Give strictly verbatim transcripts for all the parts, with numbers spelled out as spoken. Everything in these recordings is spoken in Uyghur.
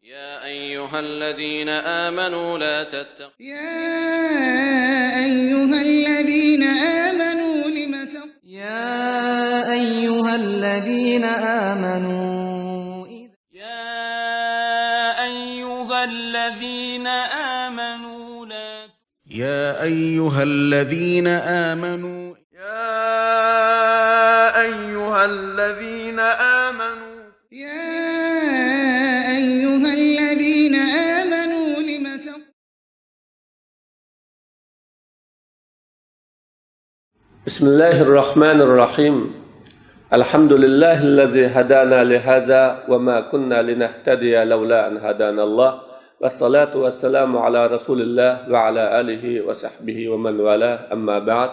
يا أيها الذين آمنوا لا تتخذوا يا أيها الذين آمنوا لم تق- يا أيها الذين آمنوا إذ- يا أيها الذين آمنوا لا يا أيها الذين آمنوا يا أيها الذين آمنوا يا أيها الذين آمنوا لم تق- بسم الله الرحمن الرحيم. الحمد لله الذي هدانا لهذا وما كنا لنهتدي لولا أن هدانا الله. والصلاة والسلام على رسول الله وعلى آله وصحبه ومن والاه. أما بعد.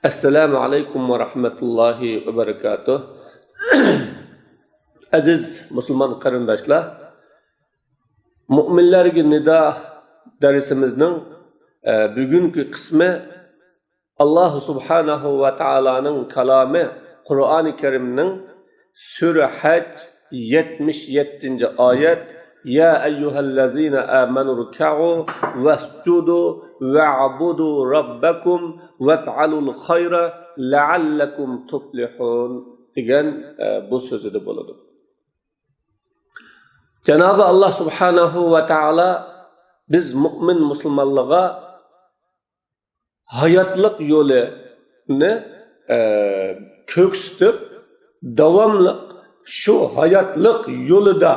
السلام عليكم ورحمة الله وبركاته. ئەزىز مۇسۇلمان قېرىنداشلار، مۇئمىنلەرگە نىدا دەرسىمىزنىڭ، ئە، بۈگۈنكى قىسمى ئاللاھ سۇبھانەھۇ ۋە تائالانىڭ كالامى قۇرئانى كەرىمنىڭ سۈرە ھەج يەتمىش يەتتىنچى ئايەت، يا أيها الذين آمنوا اركعوا واسجدوا واعبدوا ربكم وافعلوا الخير لعلكم تفلحون دېگەن، ئە، بۇ سۆزىدە بولىدۇ. جانابى ئاللاھ سۇبھانەھۇ ۋە تائالا بىز مۇئمىن مۇسۇلمانلارغا ھاياتلىق يولىنى، ئە، كۆرسىتىپ، داۋاملىق شۇ ھاياتلىق يولىدا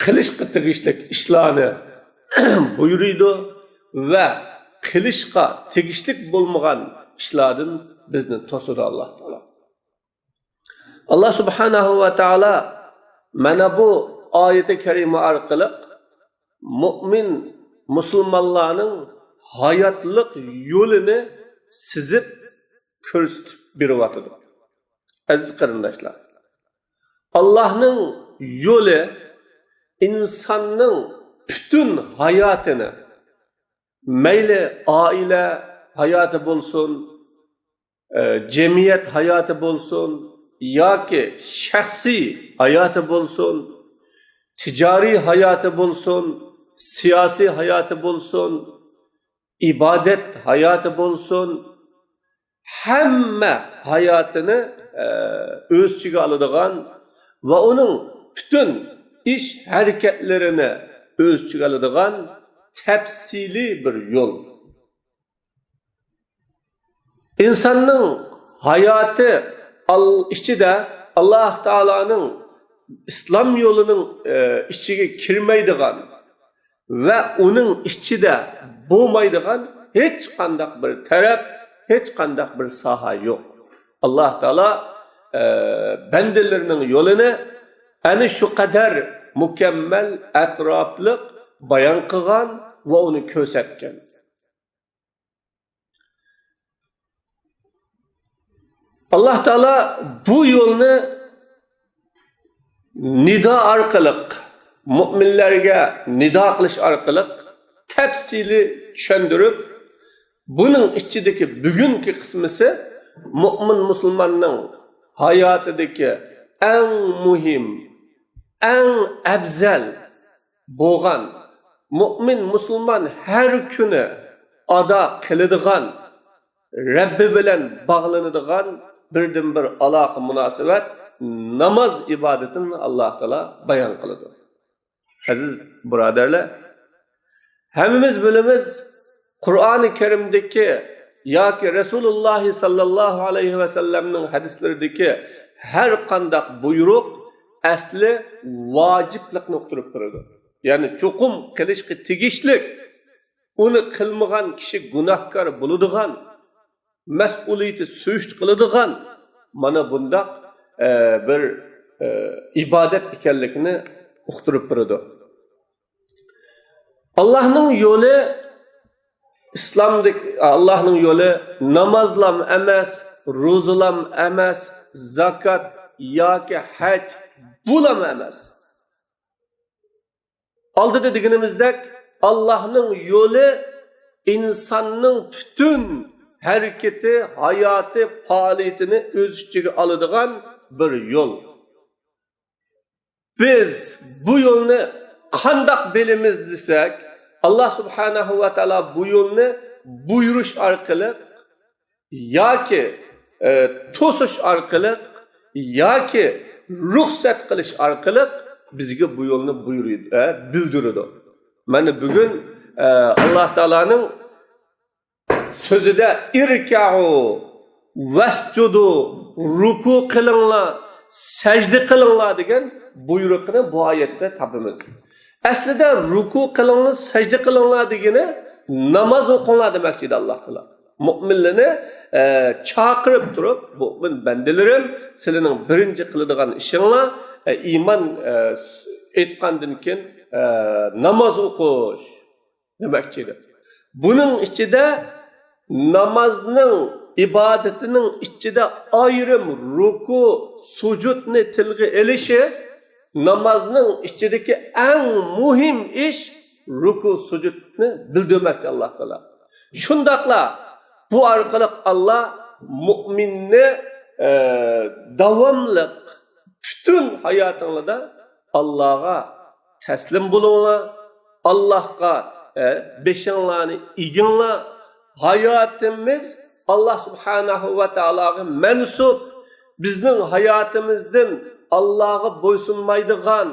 قىلىشقا تېگىشلىك ئىشلارنى بۇيرۇيدۇ ۋە قىلىشقا تېگىشلىك بولمىغان ئىشلاردىن بىزنى توسىدۇ ئاللاھ تائالا. ئاللاھ سۇبھانەھۇ ۋە تائالا مانا بۇ ئايىتى كەرىمە ئارقىلىق مۇئمىن مۇسۇلمانلارنىڭ ھاياتلىق يولىنى سىزىپ كۆرسىتىپ بېرىۋاتىدۇ. ئەزىز قېرىنداشلار، ئاللاھنىڭ يولى ئىنساننىڭ پۈتۈن ھاياتىنى، مەيلى ئائىلە ھاياتى بولسۇن، ئە، جەمئىيەت ھاياتى بولسۇن ياكى شەخسىي ھاياتى بولسۇن، تىجارىي ھاياتى بولسۇن، سىياسىي ھاياتى بولسۇن، ئىبادەت ھاياتى بولسۇن، ھەممە ھاياتىنى، ئە، ئۆز ئىچىگە ئالىدىغان ۋە ئۇنىڭ پۈتۈن ئىش ھەرىكەتلىرىنى ئۆز ئىچىگە ئالىدىغان تەپسىلىي بىر يول. ئىنساننىڭ ھاياتى ئال-، ئىچىدە ئاللاھ تائالانىڭ ئىسلام يولىنىڭ، ئى، ئىچىگە كىرمەيدىغان ۋە ئۇنىڭ ئىچىدە بولمايدىغان ھېچقانداق بىر تەرەپ، ھېچقانداق بىر ساھە يوق. ئاللاھ تائالا، ئى، بەندىلىرىنىڭ يولىنى ئەنە شۇ قەدەر مۇكەممەل، ئەتراپلىق بايان قىلغان ۋە ئۇنى كۆرسەتكەن. ئاللاھ تائالا بۇ يولنى نىدا ئارقىلىق، مۇئمىنلەرگە نىدا قىلىش ئارقىلىق تەپسىلىي چۈشەندۈرۈپ، بۇنىڭ ئىچىدىكى بۈگۈنكى قىسمىسى مۇئمىن مۇسۇلماننىڭ ھاياتىدىكى ئەڭ مۇھىم، ئەڭ ئەۋزەل بولغان، مۇئمىن مۇسۇلمان ھەر كۈنى ئادا قىلىدىغان، رەببى بىلەن باغلىنىدىغان بىردىنبىر ئالاقە مۇناسىۋەت ناماز ئىبادىتىنى ئاللاھ تائالا بايان قىلىدۇ. ئەزىز بۇرادەرلەر، ھەممىمىز بىلىمىز، قۇرئانى كەرىمدىكى ياكى رەسۇلۇللاھ ساللاللاھۇ ئەلەيھى ۋەسەللەمنىڭ ھەدىسلىرىدىكى ھەر قانداق بۇيرۇق ئەسلى ۋاجىپلىقنى ئۇقتۇرۇپ تۇرىدۇ. يەنى چوقۇم قىلىشقا تېگىشلىك، ئۇنى قىلمىغان كىشى گۇناھكار بولىدىغان، مەسئۇلىيىتى سۈرۈشتە قىلىدىغان مانا بۇنداق، ئە، بىر، ئە، ئىبادەت ئىكەنلىكىنى ئۇقتۇرۇپ بېرىدۇ. ئاللاھنىڭ يولى ئىسلامدىكى، ئاللاھنىڭ يولى نامازلام ئەمەس، روزىلام ئەمەس، زاكات ياكى ھەج بۇلام ئەمەس. ئالدىدا دېگىنىمىزدەك، ئاللاھنىڭ يولى ئىنساننىڭ پۈتۈن ھەرىكىتى، ھاياتى، پائالىيىتىنى ئۆز ئىچىگە ئالىدىغان بىر يول. بىز بۇ يولنى قانداق بىلىمىز دېسەك، ئاللا سۇبھانەھۇ ۋە تائالا بۇ يولنى بۇيرۇش ئارقىلىق ياكى، ئە، توسۇش ئارقىلىق ياكى رۇخسەت قىلىش ئارقىلىق بىزگە بۇ يولنى بۇيرۇيدۇ، ئە، بىلدۈرىدۇ. مانا بۈگۈن، ئە، ئاللا تائالانىڭ سۆزىدە «ئىركەئۇ ۋەسجۇدۇ»، رۇكۇ قىلىڭلار، سەجدە قىلىڭلار دېگەن بۇيرۇقنى بۇ ئايەتتە تاپىمىز. ئەسلىدە رۇكۇ قىلىڭلار، سەجدە قىلىڭلار دېگىنى ناماز ئوقۇڭلار دېمەكچى ئىدى ئاللا تائالا. مۆمىنلەرنى، ئە، چاقىرىپ تۇرۇپ، مۆمىن بەندىلىرىم، سىلەرنىڭ بىرىنچى قىلىدىغان ئىشىڭلار، ئە، ئىمان، ئە، ئېيتقاندىن كېيىن، ئە، ناماز ئوقۇش دېمەكچى ئىدى. بۇنىڭ ئىچىدە نامازنىڭ، ئىبادىتىنىڭ ئىچىدە ئايرىم رۇكۇ، سۇجۇدنى تىلغا ئېلىشى، نامازنىڭ ئىچىدىكى ئەڭ مۇھىم ئىش رۇكۇ، سۇجۇدنى بىلدۈرمەكچى ئاللا تائالا. شۇنداقلا بۇ ئارقىلىق ئاللا مۆمىننى، ئە، داۋاملىق پۈتۈن ھاياتىڭلاردا ئاللاغا تەسلىم بولۇڭلار، ئاللاغا، ئە، بېشىڭلارنى ئېگىڭلار. ھاياتىمىز ئاللا سۇبھانەھۇ ۋە تائالاغا مەنسۇپ. بىزنىڭ ھاياتىمىزدىن ئاللاغا بويسۇنمايدىغان،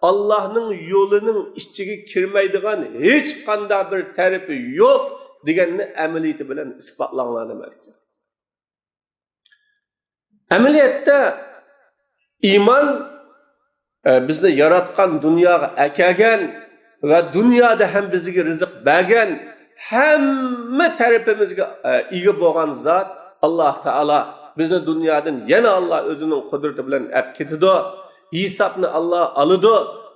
ئاللانىڭ يولىنىڭ ئىچىگە كىرمەيدىغان ھېچقانداق بىر تەرىپى يوق دېگەننى ئەمەلىيىتى بىلەن ئىسپاتلاڭلار دېمەكتە. ئەمەلىيەتتە ئىمان، ئە، بىزنى ياراتقان، دۇنياغا ئەكەلگەن ۋە دۇنيادا ھەم بىزگە رىزىق بەرگەن، ھەممە تەرىپىمىزگە، ئە، ئىگە بولغان زات ئاللا تائالا. بىزنى دۇنيادىن يەنە ئاللا ئۆزىنىڭ قۇدرىتى بىلەن ئەپ كېتىدۇ. ھېسابنى ئاللا ئالىدۇ،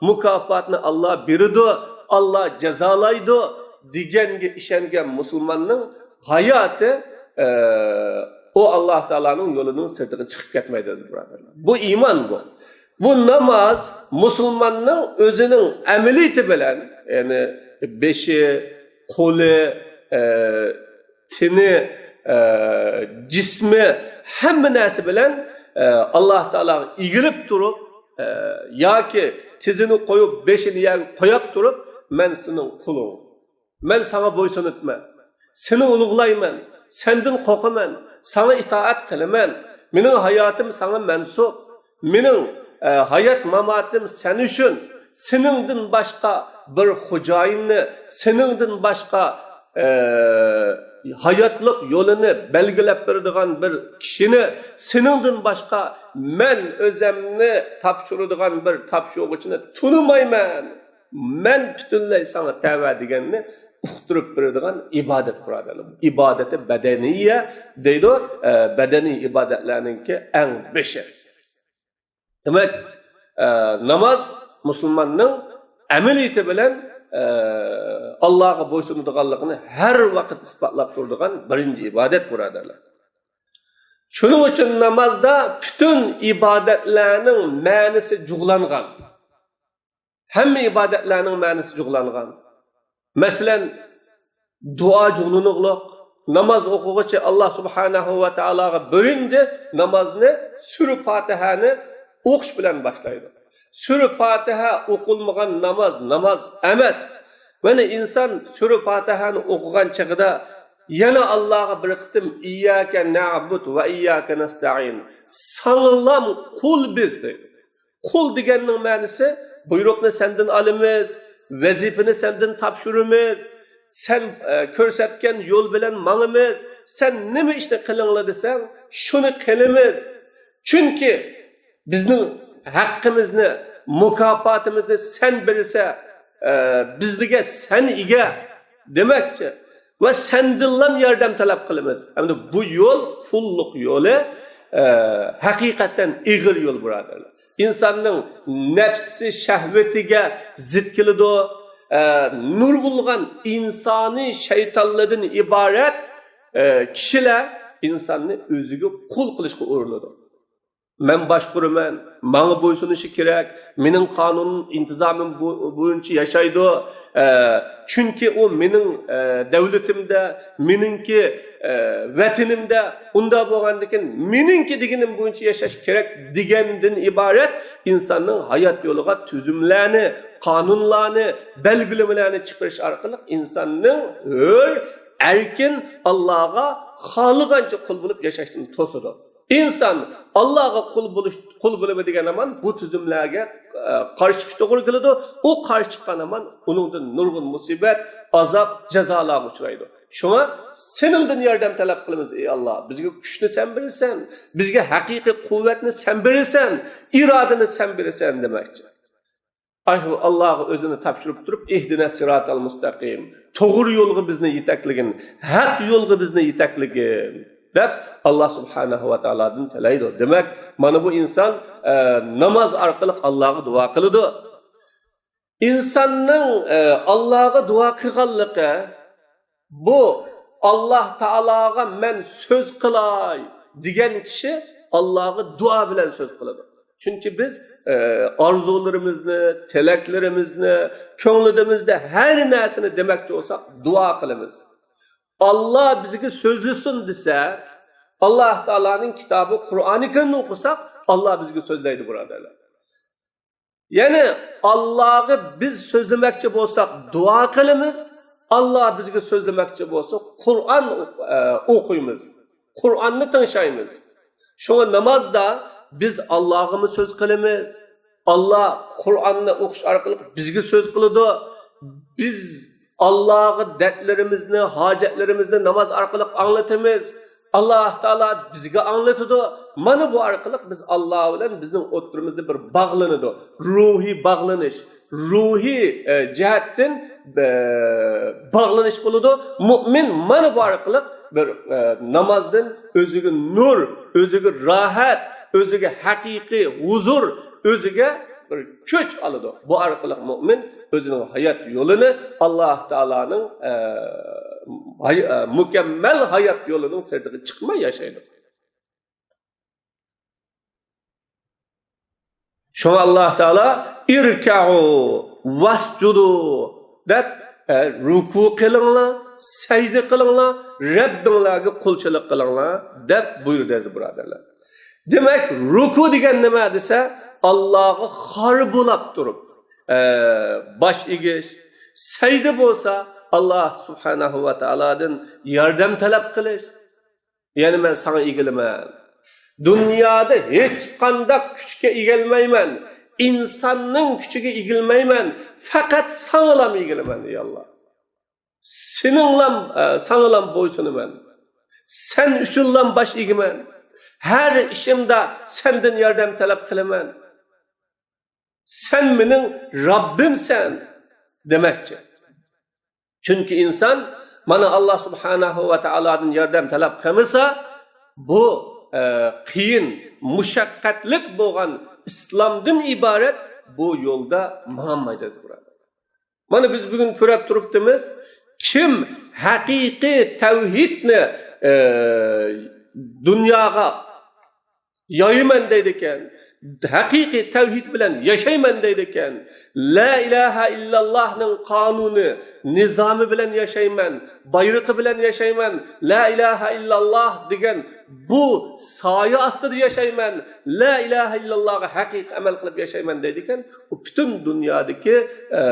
مۇكاپاتنى ئاللا بېرىدۇ، ئاللا جازالايدۇ دېگەنگە ئىشەنگەن مۇسۇلماننىڭ ھاياتى، ئە، ئۇ ئاللا تائالانىڭ يولىنىڭ سىرتىغا چىقىپ كەتمەيدۇ، ئەزىز بۇرادەرلەر. بۇ ئىمان بۇ. بۇ ناماز مۇسۇلماننىڭ ئۆزىنىڭ ئەمەلىيىتى بىلەن، يەنى بېشى، قولى، ئە، تېنى، ئە، جىسمى، ھەممە نەرسە بىلەن، ئە، ئاللا تائالاغا ئېگىلىپ تۇرۇپ، ئە، ياكى تىزىنى قويۇپ، بېشىنى يەرگە قويۇپ تۇرۇپ، مەن سېنىڭ قۇلۇڭ. مەن ساڭا بويسۇنۇپمەن. سېنى ئۇلۇغلايمەن. سەندىن قورقىمەن. ساڭا ئىتائەت قىلىمەن. مېنىڭ ھاياتىم ساڭا مەنسۇپ. مېنىڭ، ئە، ھايات ماماتىم سەن ئۈچۈن. سېنىڭدىن باشقا بىر خوجايىننى، سېنىڭدىن باشقا، ئە، ھاياتلىق يولىنى بەلگىلەپ بېرىدىغان بىر كىشىنى، سېنىڭدىن باشقا مەن ئۆزەمنى تاپشۇرىدىغان بىر تاپشۇرغۇچىنى تونۇمايمەن. مەن پۈتۈنلەي ساڭا تەۋە دېگەننى ئۇقتۇرۇپ بېرىدىغان ئىبادەت، بۇرادەرلەر. ئىبادەتى بەدەنىيە دەيدۇ، ئە، بەدەنىي ئىبادەتلەرنىڭكى ئەڭ بېشى. دېمەك، ئە، ناماز مۇسۇلماننىڭ ئەمەلىيىتى بىلەن، ئە، ئاللاغا بويسۇنىدىغانلىقىنى ھەر ۋاقىت ئىسپاتلاپ تۇرىدىغان بىرىنچى ئىبادەت، بۇرادەرلەر. شۇنىڭ ئۈچۈن نامازدا پۈتۈن ئىبادەتلەرنىڭ مەنىسى جۇغلانغان. ھەممە ئىبادەتلەرنىڭ مەنىسى جۇغلانغان. مەسىلەن، دۇئا جۇغلىنىغلىق. ناماز ئوقۇغۇچى ئاللا سۇبھانەھۇ ۋە تائالاغا بىرىنچى نامازنى سۈرە پاتىھەنى ئوقۇش بىلەن باشلايدۇ. سۈرە پاتىھە ئوقۇلمىغان ناماز ناماز ئەمەس. مانا ئىنسان سۈرە پاتىھەنى ئوقۇغان چېغىدا يەنە ئاللاغا بىر قېتىم «ئىيياكە نەئبۇد ۋە ئىيياكە نەستەئىن»، ساڭىلام قۇل بىز دەيدۇ. قۇل دېگەننىڭ مەنىسى، بۇيرۇقنى سەندىن ئالىمىز، ۋەزىپىنى سەندىن تاپشۇرىمىز، سەن، ئە، كۆرسەتكەن يول بىلەن ماڭىمىز، سەن نېمە ئىشنى قىلىڭلار دېسەڭ، شۇنى قىلىمىز. چۈنكى بىزنىڭ ھەققىمىزنى، مۇكاپاتىمىزنى سەن بېرىسەن، ئە، بىزگە سەن ئىگە دېمەكچى. ۋە سەندىنلام ياردەم تەلەپ قىلىمىز. ئەمدى بۇ يول، قۇللۇق يولى، ئە، ھەقىقەتەن ئېغىر يول، بۇرادەرلەر. ئىنساننىڭ نەپسى شەھۋىتىگە زىت كېلىدۇ. ئە، نۇرغۇنلىغان ئىنسانىي شەيتانلاردىن ئىبارەت، ئە، كىشىلەر ئىنساننى ئۆزىگە قۇل قىلىشقا ئۇرۇنىدۇ. مەن باشقۇرىمەن، ماڭا بويسۇنۇشى كېرەك، مېنىڭ قانۇن ئىنتىزامىم بو-، بويىچە ياشايدۇ. ئە، چۈنكى ئۇ مېنىڭ، ئە، دەۋلىتىمدە، مېنىڭكى، ئە، ۋەتىنىمدە، ئۇنداق بولغاندىكىن مېنىڭكى دېگىنىم بويىچە ياشاش كېرەك دېگەندىن ئىبارەت ئىنساننىڭ ھايات يولىغا تۈزۈملەرنى، قانۇنلارنى، بەلگىلىمىلەرنى چىقىرىش ئارقىلىق ئىنساننىڭ ھۆر، ئەركىن، ئاللاغا خالىغانچە قۇل بولۇپ ياشاشتىن توسىدۇ. ئىنسان ئاللاغا قۇل بولۇش، قۇل بولىمەن دېگەن ھامان بۇ تۈزۈملەرگە، ئە، قارشى چىقىشقا توغرا كېلىدۇ. ئۇ قارشى چىققان ھامان ئۇنىڭدىن نۇرغۇن مۇسىبەت، ئازاب، جازالارغا ئۇچرايدۇ. شۇڭا سېنىڭدىن ياردەم تەلەپ قىلىمىز، ئەي ئاللا، بىزگە كۈچنى سەن بېرىسەن، بىزگە ھەقىقىي قۇۋۋەتنى سەن بېرىسەن، ئىرادىنى سەن بېرىسەن دېمەكچى. ئاي، ئاللاغا ئۆزىنى تاپشۇرۇپ تۇرۇپ، ئىھدىنەس سىراتال مۇستەقىم، توغرا يولغا بىزنى يېتەكلىگىن، ھەق يولغا بىزنى يېتەكلىگىن، دەپ ئاللا سۇبھانەھۇ ۋە تائالادىن تىلەيدۇ. دېمەك، مانا بۇ ئىنسان، ئە، ناماز ئارقىلىق ئاللاغا دۇئا قىلىدۇ. ئىنساننىڭ، ئە، ئاللاغا دۇئا قىلغانلىقى، بۇ، «ئاللا تائالاغا مەن سۆز قىلاي» دېگەن كىشى ئاللاغا دۇئا بىلەن سۆز قىلىدۇ. چۈنكى بىز، ئە، ئارزۇلىرىمىزنى، تىلەكلىرىمىزنى، كۆڭلىمىزدە ھەر نەرسىنى دېمەكچى بولساق، دۇئا قىلىمىز. ئاللا بىزگە سۆزلىسۇن دېسەك، ئاللا تائالانىڭ كىتابى قۇرئانى كەرىمنى ئوقۇساق، ئاللا بىزگە سۆزلەيدۇ، بۇرادەرلەر. يەنى ئاللاغا بىز سۆزلىمەكچى بولساق دۇئا قىلىمىز، ئاللا بىزگە سۆزلىمەكچى بولسا قۇرئان ئوق-، ئە، ئوقۇيمىز، قۇرئاننى تىڭشايمىز. شۇڭا نامازدا بىز ئاللاغىمۇ سۆز قىلىمىز، ئاللا قۇرئاننى ئوقۇش ئارقىلىق بىزگە سۆز قىلىدۇ. بىز ئاللاغا دەردلىرىمىزنى، ھاجەتلىرىمىزنى ناماز ئارقىلىق ئاڭلىتىمىز. ئاللا تائالا بىزگە ئاڭلىتىدۇ. مانا بۇ ئارقىلىق بىز ئاللا بىلەن بىزنىڭ ئوتتۇرىمىزدا بىر باغلىنىدۇ. روھىي باغلىنىش، روھىي، ئە، جەھەتتىن، ئە، باغلىنىش بولىدۇ. مۇئمىن مانا بۇ ئارقىلىق بىر، ئە، نامازدىن ئۆزىگە نۇر، ئۆزىگە راھەت، ئۆزىگە ھەقىقىي ھۇزۇر، ئۆزىگە بىر كۈچ ئالىدۇ. بۇ ئارقىلىق مۇئمىن ئۆزىنىڭ ھايات يولىنى، ئاللا تائالانىڭ، ئە، ھاي-، ئە، مۇكەممەل ھايات يولىنىڭ سىرتىغا چىقماي ياشايدۇ. شۇڭا ئاللا تائالا «ئىركەئۇ ۋەسجۇدۇ» دەپ، ئە، رۇكۇ قىلىڭلار، سەجدە قىلىڭلار، رەببىڭلارغا قۇلچىلىق قىلىڭلار دەپ بۇيرۇدى، ئەزىز بۇرادەرلەر. دېمەك، رۇكۇ دېگەن نېمە دېسە، ئاللاغا خار بولاپ تۇرۇپ، ئە، باش ئېگىش، سەجدە بولسا ئاللا سۇبھانەھۇ ۋە تائالادىن ياردەم تەلەپ قىلىش. يەنى مەن ساڭا ئېگىلىمەن. دۇنيادا ھېچقانداق كۈچكە ئېگىلمەيمەن. ئىنساننىڭ كۈچىگە ئېگىلمەيمەن. پەقەت ساڭىلام ئېگىلىمەن، ئەي ئاللا. سېنىڭلام، ئە، ساڭىلام بويسۇنىمەن. سەن ئۈچۈنلام باش ئېگىمەن. ھەر ئىشىمدا سەندىن ياردەم تەلەپ قىلىمەن. سەن مېنىڭ رەببىمسەن دېمەكچى. چۈنكى ئىنسان مانا ئاللا سۇبھانەھۇ ۋە تائالادىن ياردەم تەلەپ قىلمىسا، بۇ، ئە، قىيىن، مۇشەققەتلىك بولغان ئىسلامدىن ئىبارەت بۇ يولدا ماڭالمايدۇ، ئەزىز بۇرادەر. مانا بىز بۈگۈن كۆرۈپ تۇرۇپتىمىز، كىم ھەقىقىي تەۋھىدنى، ئە، دۇنياغا يايىمەن دەيدىكەن، ھەقىقىي تەۋھىد بىلەن ياشايمەن دەيدىكەن، لا ئىلاھە ئىللاللاھنىڭ قانۇنى، نىزامى بىلەن ياشايمەن، بايرىقى بىلەن ياشايمەن، لا ئىلاھە ئىللاللاھ دېگەن بۇ سايە ئاستىدا ياشايمەن، لا ئىلاھە ئىللاللاھقا ھەقىقىي ئەمەل قىلىپ ياشايمەن دەيدىكەن، ئۇ پۈتۈن دۇنيادىكى، ئە،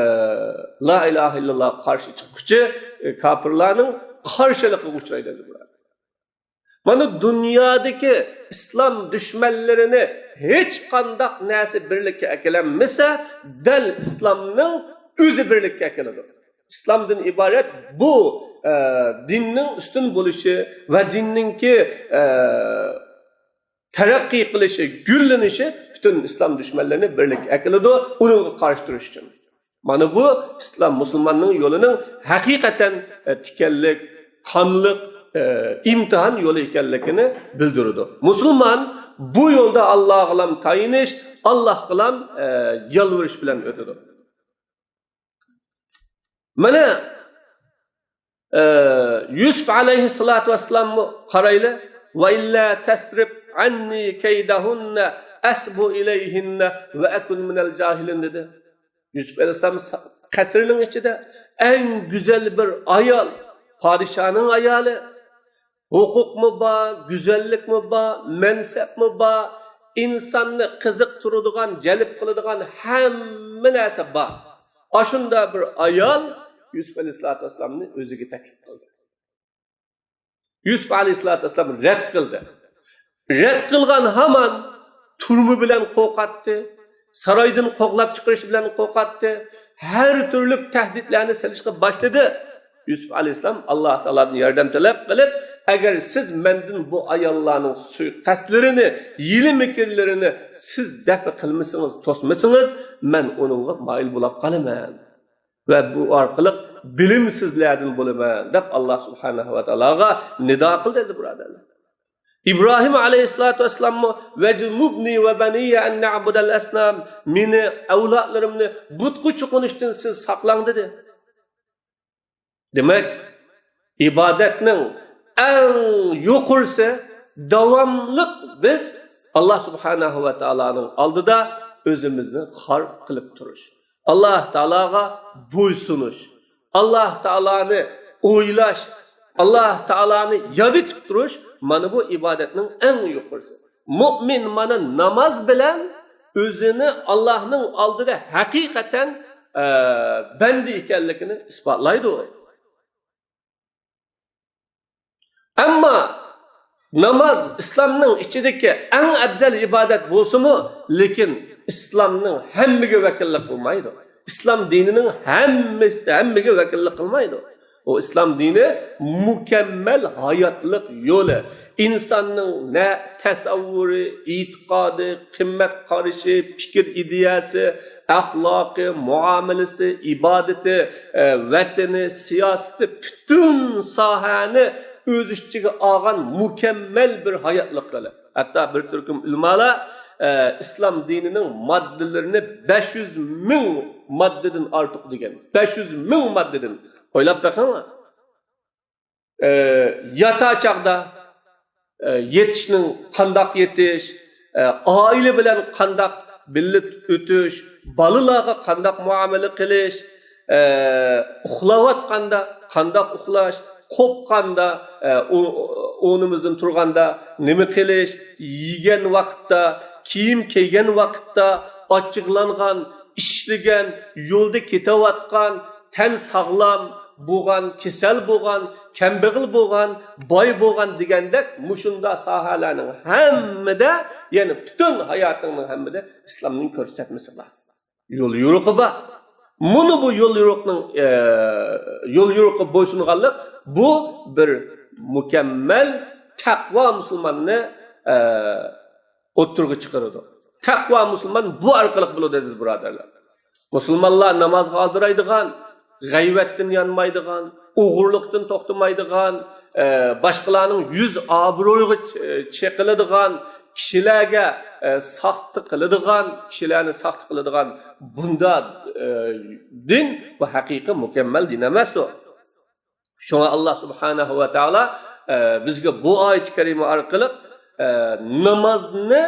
لا ئىلاھە ئىللاللاھقا قارشى چىققۇچى، ئە، كاپىرلارنىڭ قارشىلىقىغا ئۇچرايدۇ، ئەزىز بۇرادەر. مانا دۇنيادىكى ئىسلام دۈشمەنلىرىنى ھېچقانداق نەرسە بىرلىككە ئەكېلەلمىسە، دەل ئىسلامنىڭ ئۆزى بىرلىككە ئەكېلىدۇ. ئىسلامدىن ئىبارەت بۇ، ئە، دىننىڭ ئۈستۈن بولۇشى ۋە دىننىڭكى، ئە، تەرەققىي قىلىشى، گۈللىنىشى پۈتۈن ئىسلام دۈشمەنلىرىنى بىرلىككە ئەكېلىدۇ، ئۇنىڭغا قارشى تۇرۇش ئۈچۈن. مانا بۇ ئىسلام مۇسۇلماننىڭ يولىنىڭ ھەقىقەتەن، ئە، تىكەنلىك، قانلىق، ئە، ئىمتىھان يولى ئىكەنلىكىنى بىلدۈرىدۇ. مۇسۇلمان بۇ يولدا ئاللاغىلام تايىنىش، ئاللاغىلام، ئە، يالۋۇرۇش بىلەن ئۆتىدۇ. مانا، ئە، يۈسۈپ ئەلەيھىسسالاتۇ ۋەسسالاممۇ قارايلى، «ۋە ئىللا تەسرىپ ئەننى كەيدەھۇننە ئەسبۇ ئىلەيھىننە ۋە ئەكۇن مىنەل جاھىلىن» دېدى. يۈسۈپ ئەلەيھىسسالام قەسرىنىڭ ئىچىدە ئەڭ گۈزەل بىر ئايال، پادىشاھنىڭ ئايالى. ھوقۇقمۇ بار، گۈزەللىكمۇ بار، مەنسەپمۇ بار، ئىنساننى قىزىقتۇرىدىغان، جەلپ قىلىدىغان ھەممە نەرسە بار. ئاشۇنداق بىر ئايال يۈسۈپ ئەلەيھىسسالاتۇ ۋەسسالامنى ئۆزىگە تەكلىپ قىلدى. يۈسۈپ ئەلەيھىسسالاتۇ ۋەسسالام رەت قىلدى. رەت قىلغان ھامان تۈرمە بىلەن قورقاتتى، سارايدىن قوغلاپ چىقىرىش بىلەن قورقاتتى، ھەر تۈرلۈك تەھدىتلەرنى سېلىشقا باشلىدى. يۈسۈپ ئەلەيھىسسالام ئاللاھ تائالادىن ياردەم تەلەپ قىلىپ، ئەگەر سىز مەندىن بۇ ئاياللارنىڭ سۇيىقەستلىرىنى، ھىيلە-مىكىرلىرىنى سىز دەپئى قىلمىسىڭىز، توسمىسىڭىز، مەن ئۇنىڭغا مايىل بولاپ قالىمەن ۋە بۇ ئارقىلىق بىلىمسىزلەردىن بولىمەن، دەپ ئاللاھ سۇبھانەھۇ ۋە تائالاغا نىدا قىلدى، ئەزىز بۇرادەرلەر. ئىبراھىم ئەلەيھىسسالاتۇ ۋەسسالاممۇ، «ۋەجنۇبنى ۋە بەنىيە ئەن نەئبۇدەل ئەسنام»، مېنى، ئەۋلادلىرىمنى بۇتقا چوقۇنۇشتىن سىز ساقلاڭ، دېدى. دېمەك، ئىبادەتنىڭ ئەڭ يۇقىرىسى داۋاملىق بىز ئاللاھ سۇبھانەھۇ ۋە تائالانىڭ ئالدىدا ئۆزىمىزنى خار قىلىپ تۇرۇش. ئاللاھ تائالاغا بويسۇنۇش، ئاللاھ تائالانى ئويلاش، ئاللاھ تائالانى ياد ئېتىپ تۇرۇش، مانا بۇ ئىبادەتنىڭ ئەڭ يۇقىرىسى. مۇئمىن مانا ناماز بىلەن ئۆزىنى ئاللاھنىڭ ئالدىدا ھەقىقەتەن، ئە، بەندە ئىكەنلىكىنى ئىسپاتلايدۇ. ئەمما ناماز ئىسلامنىڭ ئىچىدىكى ئەڭ ئەپزەل ئىبادەت بولسىمۇ، لېكىن ئىسلامنىڭ ھەممىگە ۋەكىللىك قىلمايدۇ. ئىسلام دىنىنىڭ ھەممىسى، ھەممىگە ۋەكىللىك قىلمايدۇ. ئۇ ئىسلام دىنى مۇكەممەل ھاياتلىق يولى. ئىنساننىڭ نە تەسەۋۋۇرى، ئېتىقادى، قىممەت قارىشى، پىكىر ئىدىيەسى، ئەخلاقى، مۇئامىلىسى، ئىبادىتى، ئە، ۋەتىنى، سىياسىتى، پۈتۈن ساھەنى ئۆز ئىچىگە ئالغان مۇكەممەل بىر ھاياتلىق يولى. ھەتتا بىر تۈركۈم ئۆلىمالار، ئە، ئىسلام دىنىنىڭ ماددىلىرىنى بەش يۈز مىڭ ماددىدىن ئارتۇق دېگەن. بەش يۈز مىڭ ماددىدىن. ئويلاپ بېقىڭلار. ئە، ياتا چاغدا، ئە، يېتىشنىڭ قانداق يېتىش، ئە، ئائىلە بىلەن قانداق بىللە ئۆتۈش، بالىلارغا قانداق مۇئامىلە قىلىش، ئە، ئۇخلاۋاتقاندا قانداق ئۇخلاش، قوپقاندا، ئە، ئو-، ئورنىمىزدىن تۇرغاندا نېمە قىلىش، يېگەن ۋاقىتتا، كىيىم كىيگەن ۋاقىتتا، ئاچچىقلانغان، ئىشلىگەن، يولدا كېتىۋاتقان، تەن ساغلام بولغان، كېسەل بولغان، كەمبەغەل بولغان، باي بولغان دېگەندەك مۇشۇنداق ساھەلەرنىڭ ھەممىدە، يەنى پۈتۈن ھاياتىڭنىڭ ھەممىدە ئىسلامنىڭ كۆرسەتمىسى بار. يول يورۇقى بار. مانا بۇ يول يورۇقنىڭ، ئە، يول يورۇقى بويسۇنغانلىق، بۇ بىر مۇكەممەل تەقۋا مۇسۇلماننى، ئە، ئوتتۇرىغا چىقىرىدۇ. تەقۋا مۇسۇلمان بۇ ئارقىلىق بولىدۇ، ئەزىز بۇرادەرلەر. مۇسۇلمانلار نامازغا ئالدىرايدىغان، غەيۋەتتىن يانمايدىغان، ئوغرىلىقتىن توختىمايدىغان، ئە، باشقىلارنىڭ يۈز ئابرۇيىغا چ-، چېقىلىدىغان، كىشىلەرگە، ئە، ساختا قىلىدىغان، كىشىلەرنى ساختا قىلىدىغان بۇنداق، ئە، دىن، بۇ ھەقىقىي مۇكەممەل دىن ئەمەس ئۇ. شۇڭا ئاللاھ سۇبھانەھۇ ۋە تائالا، ئە، بىزگە بۇ ئايەت كەرىمە ئارقىلىق، ئە، نامازنى،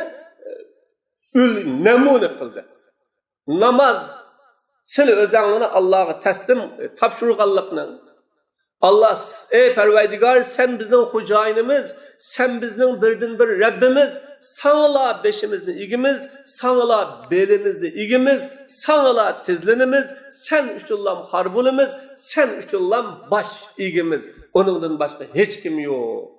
ئە، ئۈل-، نەمۇنە قىلدى. ناماز سىلى ئۆزەڭلىنى ئاللاھقا تەسلىم، ئە، تاپشۇرغانلىقنىڭ. ئاللاھ، ئەي پەرۋەردىگار، سەن بىزنىڭ خوجايىنىمىز، سەن بىزنىڭ بىردىنبىر رەببىمىز، ساڭىلا بېشىمىزنى ئىگىمىز، ساڭىلا بېلىمىزنى ئىگىمىز، ساڭىلا تىزلىنىمىز، سەن ئۈچۈنلا خار بولىمىز، سەن ئۈچۈنلا باش ئىگىمىز، ئۇنىڭدىن باشقا ھېچكىم يوق،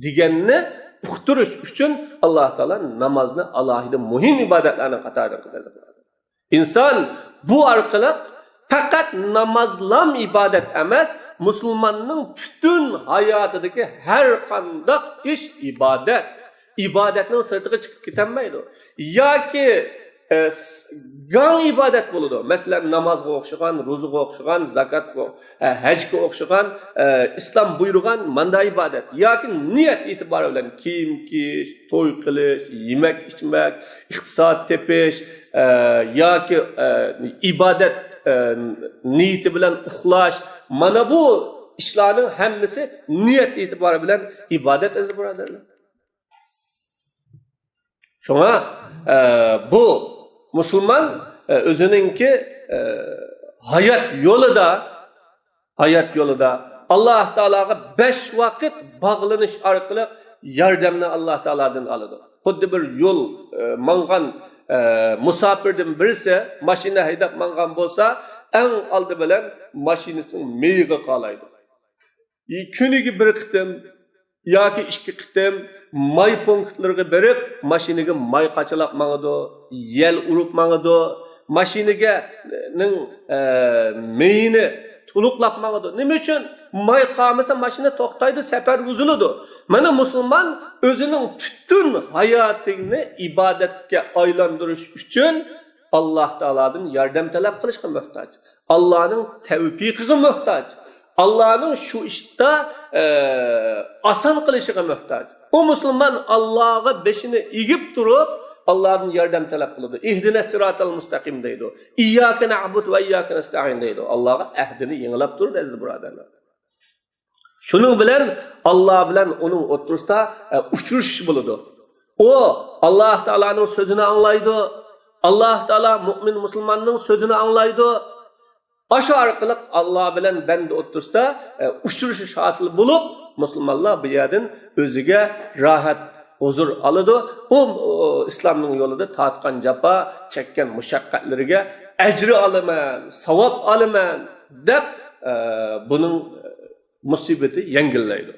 دېگەننى ئۇقتۇرۇش ئۈچۈن ئاللاھ تائالا نامازنى ئالاھىدە مۇھىم ئىبادەتلەرنىڭ قاتارىدا قىلدى. ئىنسان بۇ ئارقىلىق پەقەت نامازلام ئىبادەت ئەمەس، مۇسۇلماننىڭ پۈتۈن ھاياتىدىكى ھەر قانداق ئىش ئىبادەت. ئىبادەتنىڭ سىرتىغا چىقىپ كېتەلمەيدۇ. ياكى، ئە، س-، گاڭ ئىبادەت بولىدۇ. مەسىلەن، نامازغا ئوخشىغان، روزىغا ئوخشىغان، زاكاتقا، ئە، ھەجگە ئوخشىغان، ئە، ئىسلام بۇيرۇغان ماندا ئىبادەت. ياكى نىيەت ئېتىبارى بىلەن كىيىم كىيىش، توي قىلىش، يېمەك ئىچمەك، ئىقتىساد تېپىش، ئە، ياكى، ئە، ئىبادەت، ئە، نىيىتى بىلەن ئۇخلاش، مانا بۇ ئىشلارنىڭ ھەممىسى نىيەت ئېتىبارى بىلەن ئىبادەت، ئەزىز بۇرادەرلەر. شۇڭا، ئە، بۇ مۇسۇلمان، ئە، ئۆزىنىڭكى، ئە، ھايات يولىدا ھايات يولىدا ئاللاھ تائالاغا بەش ۋاقىت باغلىنىش ئارقىلىق ياردەمنى ئاللاھ تائالادىن ئالىدۇ. خۇددى بىر يول، ئە، ماڭغان، ئە، مۇساپىردىن بىرسى ماشىنا ھەيدەپ ماڭغان بولسا، ئەڭ ئالدى بىلەن ماشىنىسىنىڭ مېيىغا قالايدۇ. كۈنىگە بىر قېتىم ياكى ئىككى قېتىم ماي پونكىتلىرىغا بېرىپ، ماشىنىگە ماي قاچىلاپ ماڭىدۇ، يەل ئۇرۇپ ماڭىدۇ، ماشىنىگە، نىڭ، ئە، مېيىنى تولۇقلاپ ماڭىدۇ. نېمە ئۈچۈن؟ ماي قالمىسا ماشىنا توختايدۇ، سەپەر بۇزۇلىدۇ. مانا مۇسۇلمان ئۆزىنىڭ پۈتۈن ھاياتىنى ئىبادەتكە ئايلاندۇرۇش ئۈچۈن ئاللاھ تائالادىن ياردەم تەلەپ قىلىشقا موھتاج. ئاللاھنىڭ تەۋپىقىغا موھتاج. ئاللاھنىڭ شۇ ئىشتا، ئە، ئاسان قىلىشىغا موھتاج. ئۇ مۇسۇلمان ئاللاھقا بېشىنى ئېگىپ تۇرۇپ، ئاللاھدىن ياردەم تەلەپ قىلىدۇ. ئىھدىنەس سىراتال مۇستەقىم دەيدۇ. ئىيياكە نەئبۇدۇ ۋە ئىيياكە نەستەئىن دەيدۇ. ئاللاھقا ئەھدىنى يېڭىلاپ تۇرىدۇ، ئەزىز بۇرادەرلەر. شۇنىڭ بىلەن ئاللاھ بىلەن ئۇنىڭ ئوتتۇرىسىدا، ئە، ئۇچرىشىش بولىدۇ. ئۇ ئاللاھ تائالانىڭ سۆزىنى ئاڭلايدۇ. ئاللاھ تائالا مۇئمىن مۇسۇلماننىڭ سۆزىنى ئاڭلايدۇ. ئاشۇ ئارقىلىق ئاللاھ بىلەن بەندە ئوتتۇرىسىدا، ئە، ئۇچرىشىش ھاسىل بولۇپ، مۇسۇلمانلار بۇ يەردىن ئۆزىگە راھەت، ھۇزۇر ئالىدۇ. ئۇ، ئۇ ئىسلامنىڭ يولىدا تارتقان جاپا، چەككەن مۇشەققەتلىرىگە ئەجرى ئالىمەن، ساۋاب ئالىمەن دەپ، ئە، بۇنىڭ مۇسىبىتى يەڭگىللەيدۇ.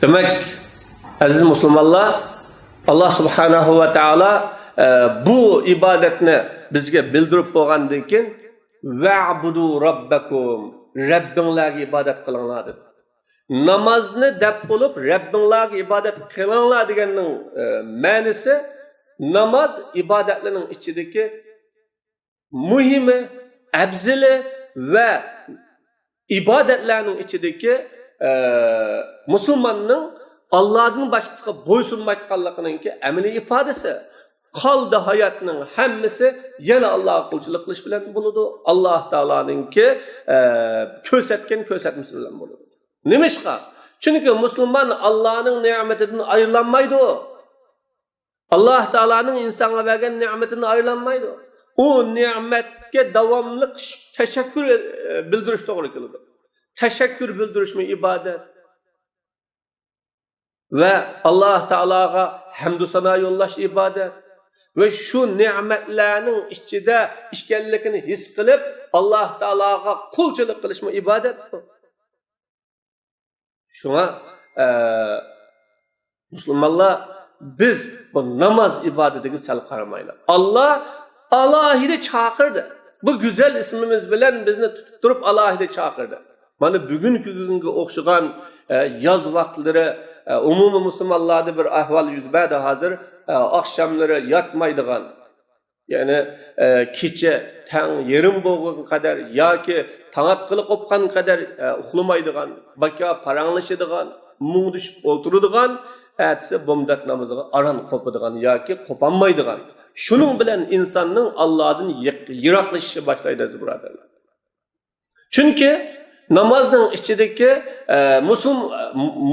دېمەك، ئەزىز مۇسۇلمانلار، ئاللاھ سۇبھانەھۇ ۋە تائالا، ئە، بۇ ئىبادەتنى بىزگە بىلدۈرۈپ بولغاندىن كېيىن، «ۋەئبۇدۇ رەببەكۇم»، رەببىڭلارغا ئىبادەت قىلىڭلار دېدى. نامازنى دەپ بولۇپ، رەببىڭلارغا ئىبادەت قىلىڭلار دېگەننىڭ، ئە، مەنىسى، ناماز ئىبادەتلەرنىڭ ئىچىدىكى مۇھىمى، ئەپزىلى ۋە ئىبادەتلەرنىڭ ئىچىدىكى، ئە، مۇسۇلماننىڭ ئاللادىن باشقىسىغا بويسۇنمايدىغانلىقىنىڭكى ئەمەلىي ئىپادىسى. قالدى ھاياتنىڭ ھەممىسى يەنە ئاللاغا قۇلچىلىق قىلىش بىلەن بولىدۇ. ئاللاھ تائالانىڭكى، ئە، كۆرسەتكەن كۆرسەتمىسى بىلەن بولىدۇ. نېمىشقا؟ چۈنكى مۇسۇلمان ئاللانىڭ نېمىتىدىن ئايرىلالمايدۇ. ئاللاھ تائالانىڭ ئىنسانغا بەرگەن نېمىتىدىن ئايرىلالمايدۇ. ئۇ نېمەتكە داۋاملىق تەشەككۈر، ئە، بىلدۈرۈش توغرا كېلىدۇ. تەشەككۈر بىلدۈرۈشمۇ ئىبادەت. ۋە ئاللاھ تائالاغا ھەمدۇ سانا يوللاش ئىبادەت. ۋە شۇ نېمەتلەرنىڭ ئىچىدە ئىكەنلىكىنى ھېس قىلىپ، ئاللاھ تائالاغا قۇلچىلىق قىلىشمۇ ئىبادەت. شۇڭا، ئە، مۇسۇلمانلار، بىز بۇ ناماز ئىبادىتىگە سەل قارىمايلى. ئاللاھ ئالاھىدە چاقىردى. بۇ گۈزەل ئىسمىمىز بىلەن بىزنى تۇتۇپ تۇرۇپ ئالاھىدە چاقىردى. مانا بۈگۈنكى كۈنگە ئوخشىغان، ئە، ياز ۋاقىتلىرى، ئە، ئومۇمىي مۇسۇلمانلاردا بىر ئەھۋال يۈز بەردى ھازىر، ئە، ئاخشاملىرى ياتمايدىغان، يەنى، ئە، كېچە تەڭ يېرىم بولغان قەدەر ياكى تاڭ ئاتقىلى قوپقان قەدەر، ئە، ئۇخلىمايدىغان، بىكار پاراڭلىشىدىغان، مۇڭدىشىپ ئولتۇرىدىغان، ئەتىسى بومدات نامىزىغا ئاران قوپىدىغان ياكى قوپالمايدىغان. شۇنىڭ بىلەن ئىنساننىڭ ئاللادىن يىق-، يىراقلىشىشى باشلايدۇ، ئەزىز بۇرادەرلەر. چۈنكى نامازنىڭ ئىچىدىكى، ئە، مۇسۇلم-،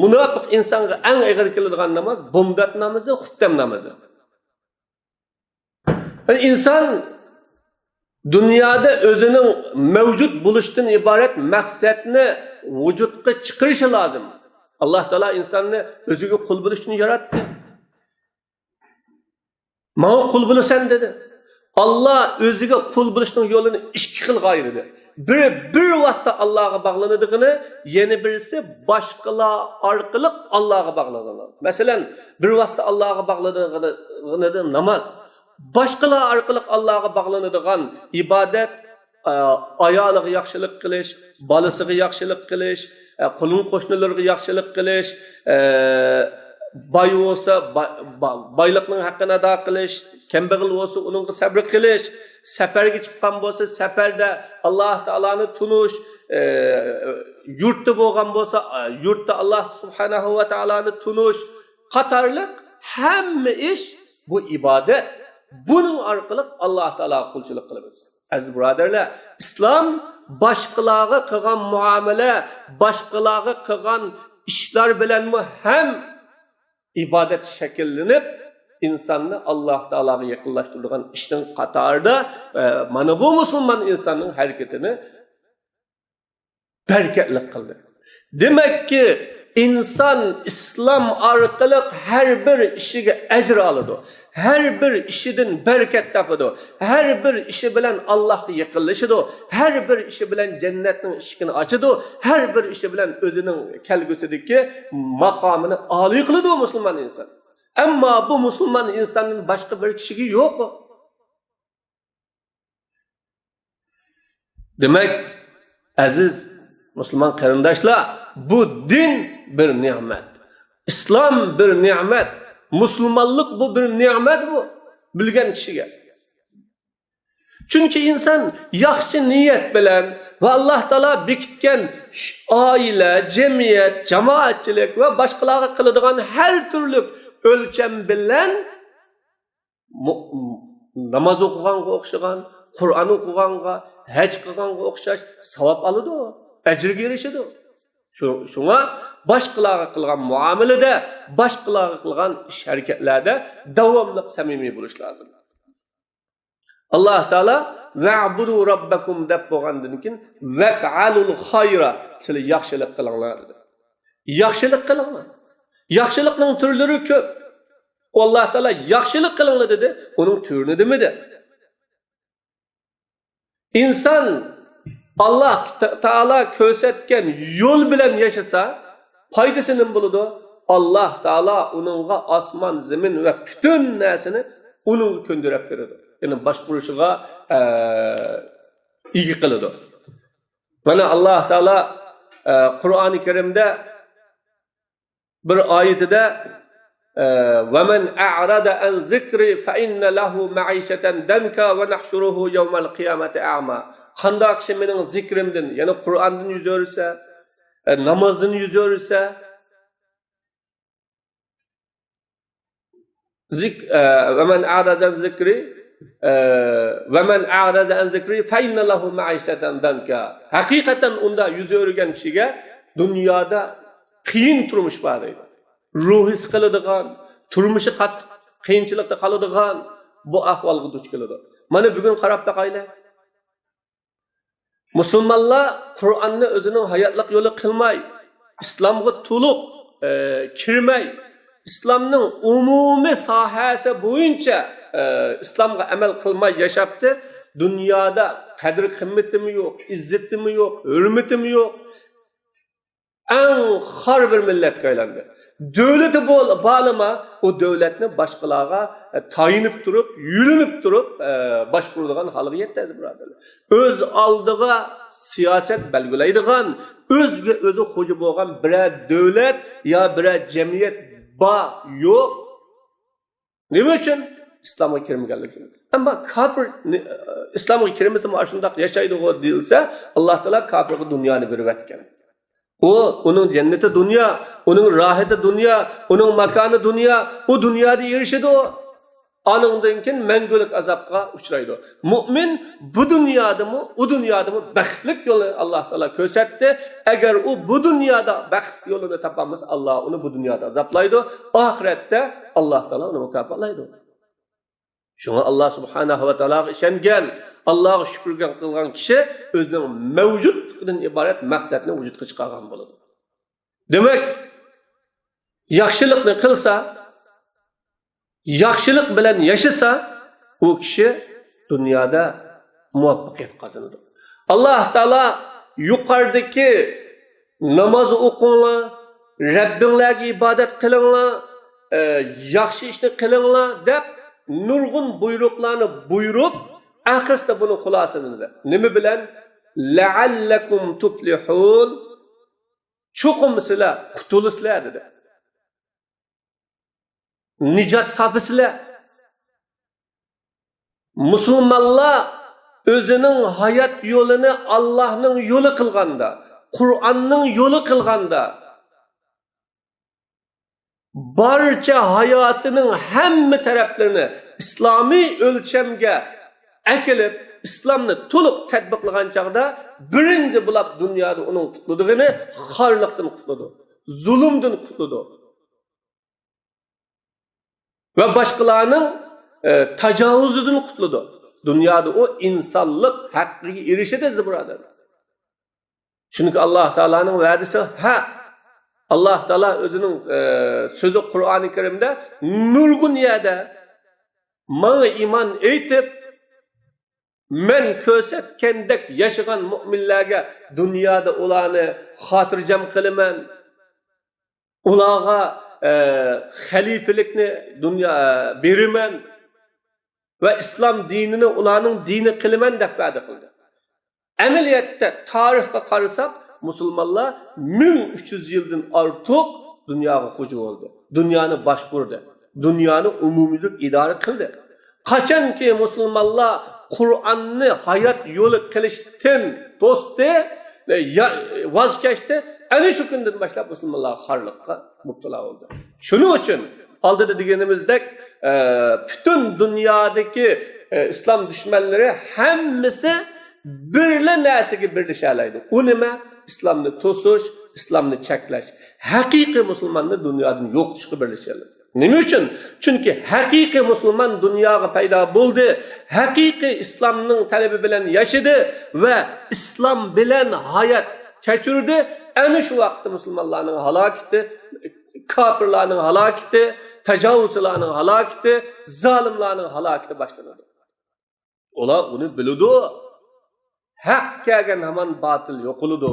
مۇناپىق ئىنسانغا ئەڭ ئېغىر كېلىدىغان ناماز بومدات نامىزى، خۇپتەم نامىزى. ئىنسان دۇنيادا ئۆزىنىڭ مەۋجۇت بولۇشتىن ئىبارەت مەقسەتنى ۋۇجۇدقا چىقىرىشى لازىم. ئاللاھ تائالا ئىنساننى ئۆزىگە قۇل بولۇش ئۈچۈن ياراتتى. ماڭا قۇل بولىسەن دېدى. ئاللاھ ئۆزىگە قۇل بولۇشنىڭ يولىنى ئىككى خىلغا ئايرىدى. بىرى بىر ۋاسىتە ئاللاھقا باغلىنىدىغىنى، يەنە بىرسى باشقىلار ئارقىلىق ئاللاھقا باغلىنىدىغىنى. مەسىلەن، بىر ۋاسىتە ئاللاھقا باغلىنىدىغىنى ناماز. باشقىلار ئارقىلىق ئاللاھقا باغلىنىدىغان ئىبادەت، ئە، ئايالىغا ياخشىلىق قىلىش، بالىسىغا ياخشىلىق قىلىش، ئە، قولۇم قوشنىلىرىغا ياخشىلىق قىلىش، ئە، باي بولسا، با-، با-، بايلىقنىڭ ھەققىنى ئادا قىلىش، كەمبەغەل بولسا، ئۇنىڭغا سەبرى قىلىش، سەپەرگە چىققان بولسا، سەپەردە ئاللاھ تائالانى تونۇش، ئە، يۇرتتا بولغان بولسا، ئە، يۇرتتا ئاللاھ سۇبھانەھۇ ۋە تائالانى تونۇش قاتارلىق ھەممە ئىش بۇ ئىبادەت. بۇنىڭ ئارقىلىق ئاللاھ تائالاغا قۇلچىلىق قىلىمىز. ئەزىز بۇرادەرلەر، ئىسلام باشقىلارغا قىلغان مۇئامىلە، باشقىلارغا قىلغان ئىشلار بىلەنمۇ ھەم ئىبادەت شەكىللىنىپ، ئىنساننى ئاللاھ تائالاغا يېقىنلاشتۇرىدىغان ئىشنىڭ قاتارىدا، ئە، مانا بۇ مۇسۇلمان ئىنساننىڭ ھەرىكىتىنى بەرىكەتلىك قىلدى. دېمەككى، ئىنسان ئىسلام ئارقىلىق ھەر بىر ئىشىگە ئەجىر ئالىدۇ، ھەر بىر ئىشىدىن بەرىكەت تاپىدۇ، ھەر بىر ئىشى بىلەن ئاللاھقا يېقىنلىشىدۇ، ھەر بىر ئىشى بىلەن جەننەتنىڭ ئىشىكىنى ئاچىدۇ، ھەر بىر ئىشى بىلەن ئۆزىنىڭ كەلگۈسىدىكى ماقامىنى ئالىي قىلىدۇ مۇسۇلمان ئىنسان. ئەمما بۇ مۇسۇلمان ئىنساندىن باشقا بىر كىشىگە يوق. دېمەك، ئەزىز مۇسۇلمان قېرىنداشلار، بۇ دىن بىر نېمەت. ئىسلام بىر نېمەت. مۇسۇلمانلىق بۇ بىر نېمەت بۇ، بىلگەن كىشىگە. چۈنكى ئىنسان ياخشى نىيەت بىلەن ۋە ئاللاھ تائالا بېكىتكەن ش-، ئائىلە، جەمئىيەت، جامائەتچىلىك ۋە باشقىلارغا قىلىدىغان ھەر تۈرلۈك ئۆلچەم بىلەن مۇ-، ناماز ئوقۇغانغا ئوخشىغان، قۇرئان ئوقۇغانغا، ھەج قىلغانغا ئوخشاش ساۋاب ئالىدۇ، ئەجىرگە ئېرىشىدۇ. شۇ-، شۇڭا باشقىلارغا قىلغان مۇئامىلىدە، باشقىلارغا قىلغان ئىش-ھەرىكەتلەردە داۋاملىق سەمىمىي بولۇش لازىم. ئاللاھ تائالا «ۋەئبۇدۇ رەببەكۇم» دەپ بولغاندىن كېيىن، «ۋەفئەلۇل خەيرا»، سىلەر ياخشىلىق قىلىڭلار دېدى. ياخشىلىق قىلىڭلار. ياخشىلىقنىڭ تۈرلىرى كۆپ. ئاللاھ تائالا «ياخشىلىق قىلىڭلار» دېدى، ئۇنىڭ تۈرىنى دېمىدى. ئىنسان ئاللاھ تا-، تائالا كۆرسەتكەن يول بىلەن ياشىسا، پايدىسى نېمە بولىدۇ؟ ئاللاھ تائالا ئۇنىڭغا ئاسمان، زېمىن ۋە پۈتۈن نەرسىنى ئۇنىڭغا كۆندۈرۈپ بېرىدۇ. يەنى باشقۇرۇشىغا، ئە، ئىگە قىلىدۇ. مانا ئاللاھ تائالا، ئە، قۇرئانى كەرىمدە بىر ئايىتىدە، ئە، «ۋەمەن ئەئرەدە ئەن زىكرى فەئىننە لەھۇ مەئىشەتەن دەنكا ۋە نەھشۇرۇھۇ يەۋمەل قىيامەتى ئەما.» قانداق كىشى مېنىڭ زىكرىمدىن، يەنى قۇرئاندىن يۈز ئۆرۈسە، ئە، نامازدىن يۈز ئۆرۈسە، زىك-، ئە، «ۋەمەن ئەئرەدە ئەن زىكرى، ئە، ۋەمەن ئەئرەدە ئەن زىكرى فەئىننە لەھۇ مەئىشەتەن دەنكا.» ھەقىقەتەن ئۇندا يۈز ئۆرۈگەن كىشىگە دۇنيادا قىيىن تۇرمۇش بار دەيدۇ. روھى سىقىلىدىغان، تۇرمۇشى قاتتىق قىيىنچىلىقتا قالىدىغان بۇ ئەھۋالغا دۇچ كېلىدۇ. مانا بۈگۈن قاراپ باقايلى. مۇسۇلمانلار قۇرئاننى ئۆزىنىڭ ھاياتلىق يولى قىلماي، ئىسلامغا تولۇق، ئە، كىرمەي، ئىسلامنىڭ ئومۇمىي ساھەسى بويىچە، ئە، ئىسلامغا ئەمەل قىلماي ياشاپتۇ. دۇنيادا قەدىر-قىممىتىمۇ يوق، ئىززىتىمۇ يوق، ھۆرمىتىمۇ يوق. ئەڭ خار بىر مىللەتكە ئايلاندى. دۆلىتى بول-، بارلىما، ئۇ دۆلەتنى باشقىلارغا، ئە، تايىنىپ تۇرۇپ، يۈلۈنۈپ تۇرۇپ، ئە، باشقۇرىدىغان ھالغا يەتتى، ئەزىز بۇرادەرلەر. ئۆز ئالدىغا سىياسەت بەلگىلەيدىغان، ئۆزىگە ئۆزى خوجا بولغان بىرەر دۆلەت يا بىرەر جەمئىيەت بار، يوق. نېمە ئۈچۈن؟ ئىسلامغا كىرمىگەنلىكى. ئەمما كاپىر نى-، ئىسلامغا كىرمىسىمۇ ئاشۇنداق ياشايدىغۇ دېيىلسە، ئاللاھ تائالا كاپىرغا دۇنيانى بېرىۋەتكەن. ئۇ، ئۇنىڭ جەننىتى دۇنيا، ئۇنىڭ راھىتى دۇنيا، ئۇنىڭ ماكانى دۇنيا، ئۇ دۇنيادا ئېرىشىدۇ. ئانىڭدىن كېيىن مەڭگۈلۈك ئازابقا ئۇچرايدۇ. مۇئمىن بۇ دۇنيادىمۇ، ئۇ دۇنيادىمۇ بەختلىك يولنى ئاللاھ تائالا كۆرسەتتى. ئەگەر ئۇ بۇ دۇنيادا بەخت يولىنى تاپالمىسا، ئاللاھ ئۇنى بۇ دۇنيادا ئازابلايدۇ. ئاخىرەتتە ئاللاھ تائالا ئۇنى مۇكاپاتلايدۇ. شۇڭا ئاللاھ سۇبھانەھۇ ۋە تائالاغا ئىشەنگەن، ئاللاھقا شۈكۈر قىلغان كىشى ئۆزىنىڭ مەۋجۇتلۇقىدىن ئىبارەت مەقسەتنى ۋۇجۇدقا چىقارغان بولىدۇ. دېمەك، ياخشىلىقنى قىلسا، ياخشىلىق بىلەن ياشىسا، ئۇ كىشى دۇنيادا مۇۋەپپەقىيەت قازىنىدۇ. ئاللاھ تائالا يۇقىرىدىكى «ناماز ئوقۇڭلار، رەببىڭلارغا ئىبادەت قىلىڭلار، ئە، ياخشى ئىشنى قىلىڭلار» دەپ نۇرغۇن بۇيرۇقلارنى بۇيرۇپ، ئاخىرسىدا بۇنى خۇلاسىلىدى. نېمە بىلەن؟ «لەئەللەكۇم تۇفلىھۇن»، چوقۇم سىلەر قۇتۇلىسىلەر دېدى. نىجات تاپىسىلەر. مۇسۇلمانلار ئۆزىنىڭ ھايات يولىنى ئاللاھنىڭ يولى قىلغاندا، قۇرئاننىڭ يولى قىلغاندا، بارچە ھاياتىنىڭ ھەممە تەرەپلىرىنى ئىسلامىي ئۆلچەمگە ئەكېلىپ، ئىسلامنى تولۇق تەتبىقلىغان چاغدا، بىرىنچى بولاپ دۇنيادا ئۇنىڭ قۇتۇلىدىغىنى خارلىقتىن قۇتۇلىدۇ، زۇلۇمدىن قۇتۇلىدۇ. ۋە باشقىلارنىڭ، ئە، تاجاۋۇزىدىن قۇتۇلىدۇ. دۇنيادا ئۇ ئىنسانلىق ھەققىگە ئېرىشىدۇ، ئەزىز بۇرادەرلەر. چۈنكى ئاللاھ تائالانىڭ ۋەدىسى ھەق. ئاللاھ تائالا ئۆزىنىڭ، ئە، سۆزى قۇرئانى كەرىمدە نۇرغۇن يەردە ماڭا ئىمان ئېيتىپ، مەن كۆرسەتكەندەك ياشىغان مۆمىنلەرگە دۇنيادا ئۇلارنى خاتىرجەم قىلىمەن. ئۇلارغا، ئە، خەلىپىلىكنى دۇنيا، ئە، بېرىمەن ۋە ئىسلام دىنىنى ئۇلارنىڭ دىنى قىلىمەن دەپ ۋەدە قىلدى. ئەمەلىيەتتە تارىخقا قارىساق، مۇسۇلمانلار مىڭ ئۈچ يۈز يىلدىن ئارتۇق دۇنياغا خوجا بولدى. دۇنيانى باشقۇردى. دۇنيانى ئومۇميۈزلۈك ئىدارە قىلدى. قاچانكى مۇسۇلمانلار قۇرئاننى ھايات يولى قىلىشتىن توستى، يا-، ۋاز كەچتى، ئەنە شۇ كۈندىن باشلاپ مۇسۇلمانلار خارلىققا مۇپتىلا بولدى. شۇنىڭ ئۈچۈن ئالدىدا دېگىنىمىزدەك، ئە، پۈتۈن دۇنيادىكى، ئە، ئىسلام دۈشمەنلىرى ھەممىسى بىرلا نەرسىگە بىرلىشەلەيدۇ. ئۇ نېمە؟ ئىسلامنى توسۇش، ئىسلامنى چەكلەش. ھەقىقىي مۇسۇلماننى دۇنيادىن يوقىتىشقا بىرلىشەلەيدۇ. نېمە ئۈچۈن؟ چۈنكى ھەقىقىي مۇسۇلمان دۇنياغا پەيدا بولدى. ھەقىقىي ئىسلامنىڭ تەلىپى بىلەن ياشىدى ۋە ئىسلام بىلەن ھايات كەچۈردى. ئەنە شۇ ۋاقىتتا مۇسۇلمانلارنىڭ ھالاكىتى، كاپىرلارنىڭ ھالاكىتى، تاجاۋۇزچىلارنىڭ ھالاكىتى، زالىملارنىڭ ھالاكىتى باشلىنىدۇ. ئۇلار ئۇنى بىلىدۇ. ھەق كەلگەن ھامان باتىل يوقىلىدۇ.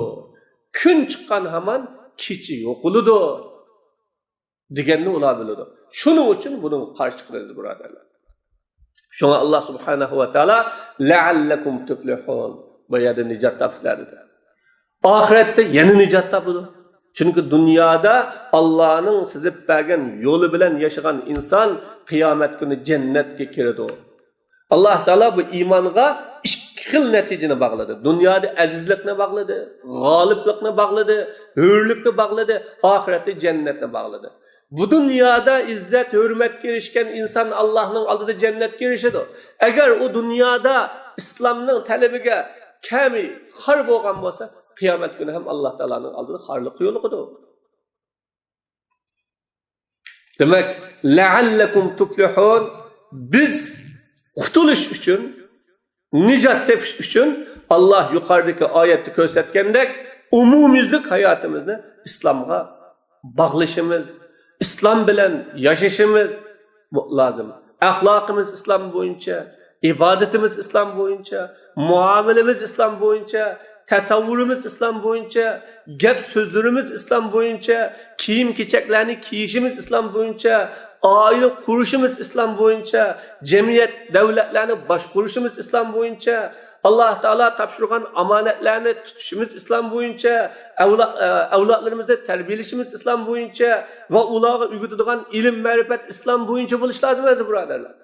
كۈن چىققان ھامان كېچە يوقىلىدۇ دېگەننى ئۇلار بىلىدۇ. شۇنىڭ ئۈچۈن بۇنىڭغا قارشى چىقىمىز، بۇرادەرلەر. شۇڭا ئاللاھ سۇبھانەھۇ ۋە تائالا «لەئەللەكۇم تۇفلىھۇن»، بۇ يەردە نىجات تاپىسىلەر دېدى. ئاخىرەتتە يەنە نىجات تاپىدۇ. چۈنكى دۇنيادا ئاللاھنىڭ سىزىپ بەرگەن يولى بىلەن ياشىغان ئىنسان قىيامەت كۈنى جەننەتكە كىرىدۇ. ئاللاھ تائالا بۇ ئىمانغا ئىككى خىل نەتىجىنى باغلىدى. دۇنيادا ئەزىزلىكنى باغلىدى، غالىبلىقنى باغلىدى، ھۆرلۈكنى باغلىدى، ئاخىرەتتە جەننەتنى باغلىدى. بۇ دۇنيادا ئىززەت، ھۆرمەتكە ئېرىشكەن ئىنسان ئاللاھنىڭ ئالدىدا جەننەتكە ئېرىشىدۇ. ئەگەر ئۇ دۇنيادا ئىسلامنىڭ تەلىپىگە كەمى خار بولغان بولسا، قىيامەت كۈنى ھەم ئاللاھ تائالانىڭ ئالدىدا خارلىققا يولۇقىدۇ. دېمەك، «لەئەللەكۇم تۇفلىھۇن»، بىز قۇتۇلۇش ئۈچۈن، نىجات تېپىش ئۈچۈن ئاللاھ يۇقىرىدىكى ئايەتتە كۆرسەتكەندەك ئومۇميۈزلۈك ھاياتىمىزنى ئىسلامغا باغلىشىمىز، ئىسلام بىلەن ياشىشىمىز لازىم. ئەخلاقىمىز ئىسلام بويىچە، ئىبادىتىمىز ئىسلام بويىچە، مۇئامىلىمىز ئىسلام بويىچە، تەسەۋۋۇرىمىز ئىسلام بويىچە، گەپ سۆزلىرىمىز ئىسلام بويىچە، كىيىم كېچەكلەرنى كىيىشىمىز ئىسلام بويىچە، ئائىلە قۇرۇشىمىز ئىسلام بويىچە، جەمئىيەت، دۆلەتلەرنى باشقۇرۇشىمىز ئىسلام بويىچە، ئاللاھ تائالا تاپشۇرغان ئامانەتلەرنى تۇتۇشىمىز ئىسلام بويىچە، ئەۋلا-، ئە، ئەۋلادلىرىمىزنى تەربىيەلىشىمىز ئىسلام بويىچە ۋە ئۇلارغا ئۆگىتىدىغان ئىلىم-مەرىپەت ئىسلام بويىچە بولۇشى لازىم، ئەزىز بۇرادەرلەر.